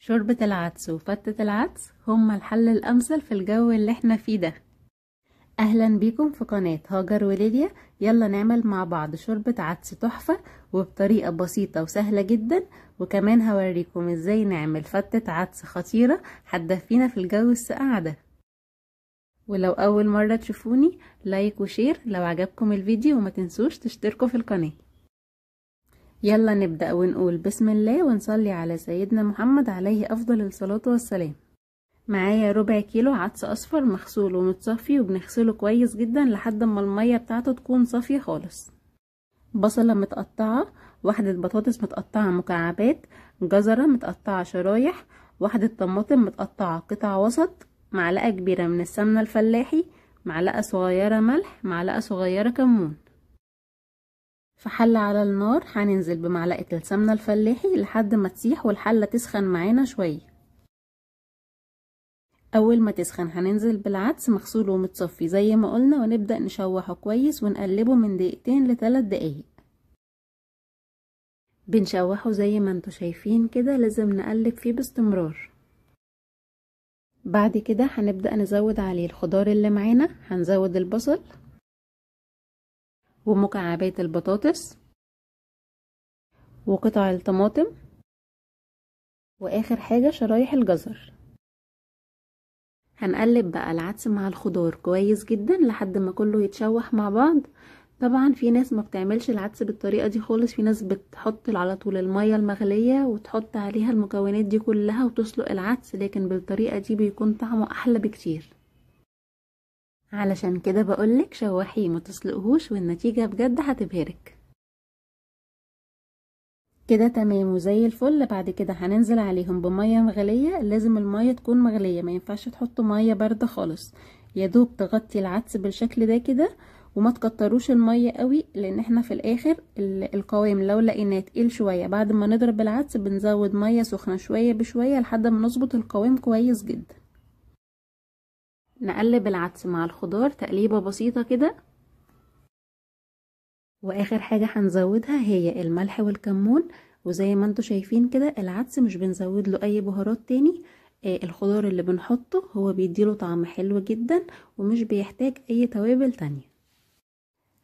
شوربة العدس وفتة العدس هما الحل الأمثل في الجو اللي احنا فيه ده. أهلا بيكم في قناة هاجر وليليا. يلا نعمل مع بعض شوربة عدس تحفة وبطريقة بسيطة وسهلة جدا، وكمان هوريكم ازاي نعمل فتة عدس خطيرة هتدفينا في الجو الساقع ده. ولو أول مرة تشوفوني like و share لو عجبكم الفيديو، وما تنسوش تشتركوا في القناة. يلا نبدأ ونقول بسم الله ونصلي على سيدنا محمد عليه أفضل الصلاة والسلام. معايا ربع كيلو عدس أصفر مغسول ومتصفي، وبنغسله كويس جدا لحد ما المية بتاعته تكون صافية خالص. بصلة متقطعة، واحدة بطاطس متقطعة مكعبات، جزرة متقطعة شرايح، واحدة طماطم متقطعة قطع وسط، معلقة كبيرة من السمنة الفلاحي، معلقة صغيرة ملح، معلقة صغيرة كمون. في حلة على النار هننزل بمعلقة السمنة الفلاحي لحد ما تسيح والحلة تسخن معانا شوية. اول ما تسخن هننزل بالعدس مغسول ومتصفي زي ما قلنا، ونبدأ نشوحه كويس ونقلبه من دقيقتين لثلاث دقايق. بنشوحه زي ما انتوا شايفين كده، لازم نقلب فيه باستمرار. بعد كده هنبدأ نزود عليه الخضار اللي معانا. هنزود البصل ومكعبات البطاطس وقطع الطماطم، واخر حاجة شرايح الجزر. هنقلب بقى العدس مع الخضار كويس جدا لحد ما كله يتشوح مع بعض. طبعا في ناس ما بتعملش العدس بالطريقة دي خالص، في ناس بتحط على طول المية المغلية وتحط عليها المكونات دي كلها وتسلق العدس، لكن بالطريقة دي بيكون طعمه احلى بكتير. علشان كده بقولك شوحيه ما تسلقهوش، والنتيجة بجد هتبهرك. كده تمام وزي الفل. بعد كده هننزل عليهم بمية مغلية، لازم المية تكون مغلية، ما ينفعش تحطوا مية باردة خالص. يا دوب تغطي العدس بالشكل ده كده، وما تكتروش المية قوي، لان احنا في الاخر القوام لو لقيناه تقيل شوية بعد ما نضرب العدس بنزود مية سخنة شوية بشوية لحد ما نظبط القوام كويس جدا. نقلب العدس مع الخضار تقليبة بسيطة كده. واخر حاجة هنزودها هي الملح والكمون. وزي ما انتوا شايفين كده العدس مش بنزود له اي بهارات تاني، الخضار اللي بنحطه هو بيديله طعم حلو جدا ومش بيحتاج اي توابل تانية.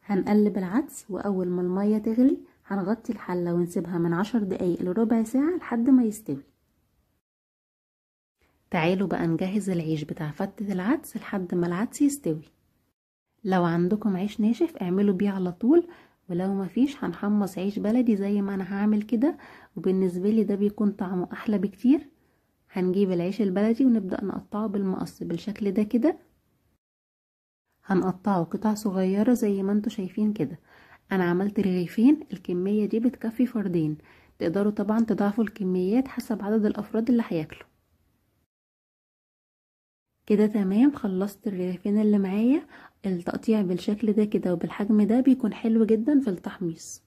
هنقلب العدس، واول ما المية تغلي هنغطي الحلة ونسيبها من 10 دقايق لربع ساعة لحد ما يستوي. تعالوا بقى نجهز العيش بتاع فتة العدس لحد ما العدس يستوي. لو عندكم عيش ناشف اعملوا بيه على طول، ولو مفيش هنحمص عيش بلدي زي ما انا هعمل كده، وبالنسبة لي ده بيكون طعمه احلى بكتير. هنجيب العيش البلدي ونبدأ نقطعه بالمقص بالشكل ده كده. هنقطعه قطع صغيرة زي ما انتوا شايفين كده. انا عملت رغيفين، الكمية دي بتكفي فردين، تقدروا طبعا تضاعفوا الكميات حسب عدد الافراد اللي هياكلوا. كده تمام، خلصت الرغيفين اللي معايا. التقطيع بالشكل ده كده وبالحجم ده بيكون حلو جدا في التحميص.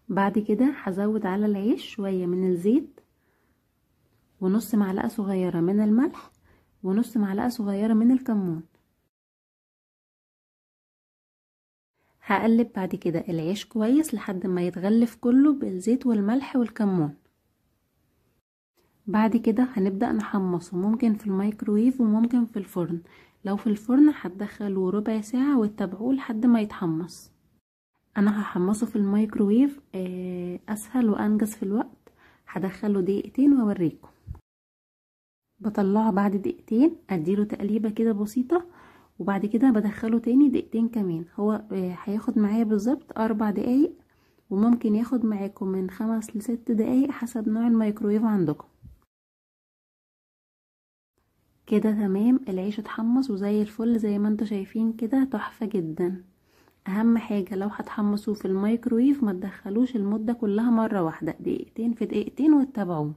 بعد كده هزود على العيش شوية من الزيت، ونص معلقة صغيرة من الملح، ونص معلقة صغيرة من الكمون. هقلب بعد كده العيش كويس لحد ما يتغلف كله بالزيت والملح والكمون. بعد كده هنبدأ نحمصه، ممكن في الميكرويف وممكن في الفرن. لو في الفرن هتدخله ربع ساعة وتتابعوه لحد ما يتحمص. انا هحمصه في الميكرويف اسهل وانجز في الوقت. هدخله دقيقتين واوريكم. بطلعه بعد دقيقتين، اديله تقليبة كده بسيطة، وبعد كده بدخله تاني دقيقتين كمان. هو هياخد معايا بالظبط 4 دقايق، وممكن ياخد معاكم من 5 ل6 دقايق حسب نوع الميكرويف عندكم. كده تمام، العيش اتحمص وزي الفل زي ما انتوا شايفين كده، تحفة جدا. اهم حاجة لو هتحمصوه في الميكرويف ما تدخلوش المدة كلها مرة واحدة، دقيقتين في دقيقتين وتتابعوه.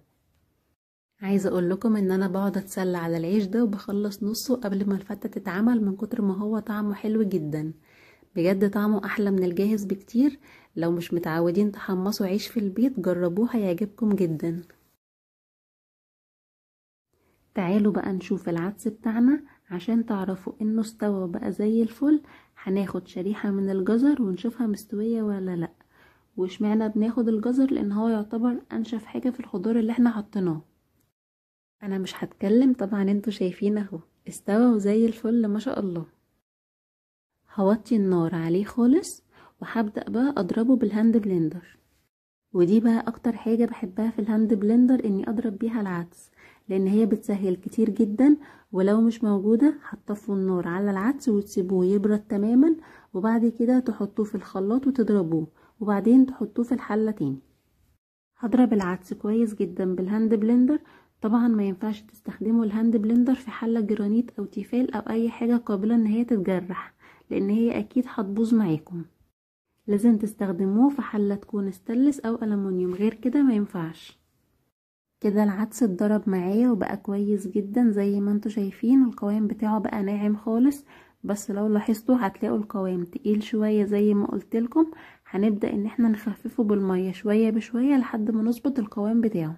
عايزة اقول لكم ان انا بقعد اتسلى على العيش ده وبخلص نصه قبل ما الفتة تتعمل، من كتر ما هو طعمه حلو جدا. بجد طعمه احلى من الجاهز بكتير. لو مش متعودين تحمصوا عيش في البيت جربوه، هيعجبكم جدا. تعالوا بقى نشوف العدس بتاعنا عشان تعرفوا انه استوى بقى زي الفل. هناخد شريحة من الجزر ونشوفها مستوية ولا لا. واشمعنى بناخد الجزر؟ لان هو يعتبر انشف حاجة في الخضار اللي احنا حطيناه. انا مش هتكلم طبعا، انتوا شايفين اهو استوى وزي الفل ما شاء الله. هوطي النار عليه خالص وهبدأ بقى اضربه بال hand blender. ودي بقى اكتر حاجة بحبها في ال hand blender، اني اضرب بيها العدس، لان هي بتسهل كتير جدا. ولو مش موجودة هتطفوا النار على العدس وتسيبوه يبرد تماما، وبعد كده تحطوه في الخلاط وتضربوه، وبعدين تحطوه في الحلة تاني. هضرب العدس كويس جدا بال hand blender. طبعا ما ينفعش تستخدموا ال hand blender في حلة جرانيت او تيفال او اي حاجة قابلة ان هي تتجرح، لان هي اكيد هتبوظ معاكم. لازم تستخدموه في حلة تكون ستانلس او ألمونيوم، غير كده ما ينفعش. كده العدس اتضرب معايا وبقى كويس جدا زي ما انتوا شايفين، القوام بتاعه بقى ناعم خالص. بس لو لاحظتوا هتلاقوا القوام تقيل شوية زي ما قلتلكم. هنبدأ ان احنا نخففه بالمية شوية بشوية لحد ما نظبط القوام بتاعه.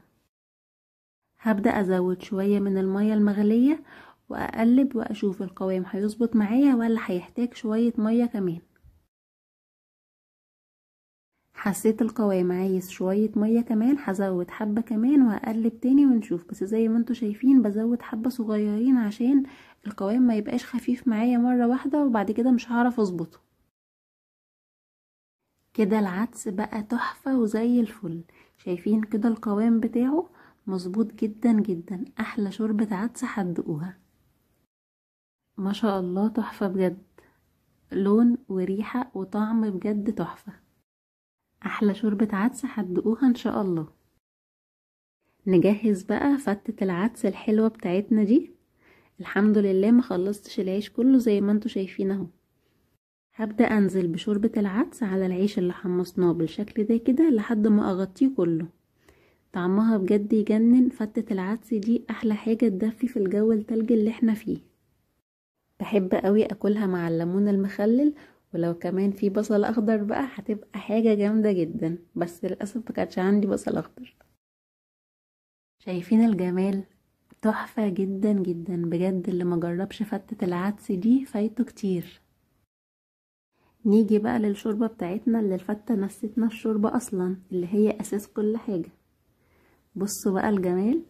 هبدأ ازود شوية من المية المغلية واقلب واشوف القوام هيظبط معايا ولا هيحتاج شوية مية كمان. حسيت القوام عايز شوية مية كمان، هزود حبة كمان وهقلب تاني ونشوف. بس زي ما انتوا شايفين بزود حبة صغيرين عشان القوام ما يبقاش خفيف معايا مرة واحدة وبعد كده مش هعرف اظبطه. كده العدس بقى تحفة وزي الفل، شايفين كده القوام بتاعه مظبوط جدا جدا. احلى شوربة عدس هتدوقوها ما شاء الله، تحفة بجد، لون وريحة وطعم بجد تحفة. احلى شوربة عدس هتدوقوها ان شاء الله. نجهز بقى فتة العدس الحلوة بتاعتنا دي. الحمد لله ما خلصتش العيش كله زي ما انتوا شايفين اهو. هبدأ انزل بشوربة العدس على العيش اللي حمصناه بالشكل ده كده لحد ما اغطيه كله. طعمها بجد يجنن. فتة العدس دي احلى حاجة تدفي في الجو التلج اللي احنا فيه. بحب قوي اكلها مع الليمون المخلل، ولو كمان في بصل اخضر بقى هتبقى حاجة جامدة جدا، بس للأسف ما كانش عندي بصل اخضر. شايفين الجمال؟ تحفة جدا جدا بجد. اللي ما جربش فتة العدس دي فايته كتير. نيجي بقى للشوربة بتاعتنا اللي الفتة نستنا الشوربة اصلا، اللي هي اساس كل حاجة. بصوا بقى الجمال،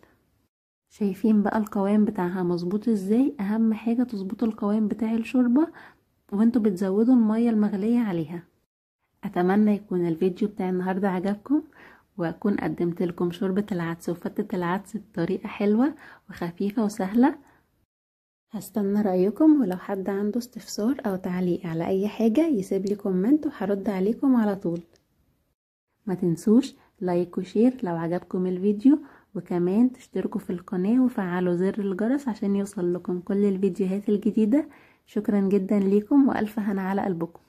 شايفين بقى القوام بتاعها مظبوط ازاي. اهم حاجة تظبطوا القوام بتاع الشوربة وانتوا بتزودوا المية المغلية عليها. اتمنى يكون الفيديو بتاع النهاردة عجبكم، واكون قدمت لكم شوربة العدس وفتة العدس بطريقة حلوة وخفيفة وسهلة. هستنى رأيكم، ولو حد عنده استفسار او تعليق على اي حاجة يسيب لي comment وهرد عليكم على طول. ما تنسوش like و share لو عجبكم الفيديو، وكمان تشتركوا في القناة وفعلوا زر الجرس عشان يوصل لكم كل الفيديوهات الجديدة. شكرا جدا ليكم، وألف هنا على قلبكم.